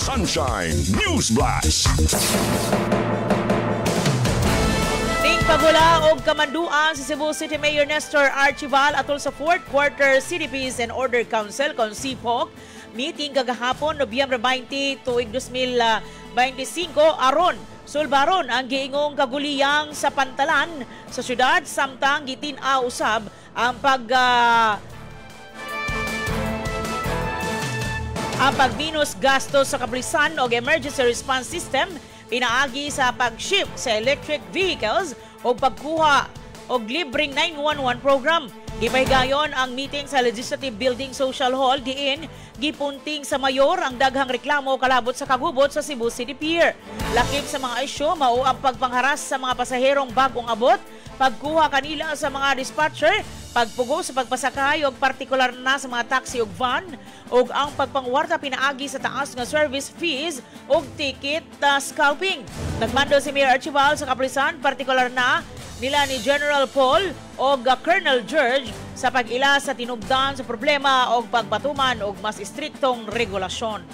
Sunshine News Blast. Ning pagula og kamanduan si Cebu City Mayor Nestor Archival atol sa fourth quarter City Peace and Order Council kon CPOC meeting kagahapon, Nobyembre 20 tuig 2025, aron sulbaron ang giingong kaguliyang sa pantalan sa syudad samtang gitin-aw usab ang pagminus gastos sa kapulisan og emergency response system pinaagi sa pag-shift sa electric vehicles o pagkuha og libreng 911 program. Gipahigayon ang meeting sa Legislative Building Social Hall diin gipunting sa mayor ang daghang reklamo kalabot sa kagubot sa Cebu City Pier. Lakip sa mga isyu mao ang pagpangharas sa mga pasaherong bagong abot, pagkuha kanila sa mga dispatcher, pagpugo sa pagpasakay og partikular na sa mga taxi ug van, ug ang pagpangwarta pinaagi sa taas nga service fees ug ticket scalping. Nagmando si Mayor Archival sa kapulisan, partikular na nila ni General Paul o Colonel George, sa pag-ila sa tinubdan sa problema o pagpatuman og mas istriktong regulasyon.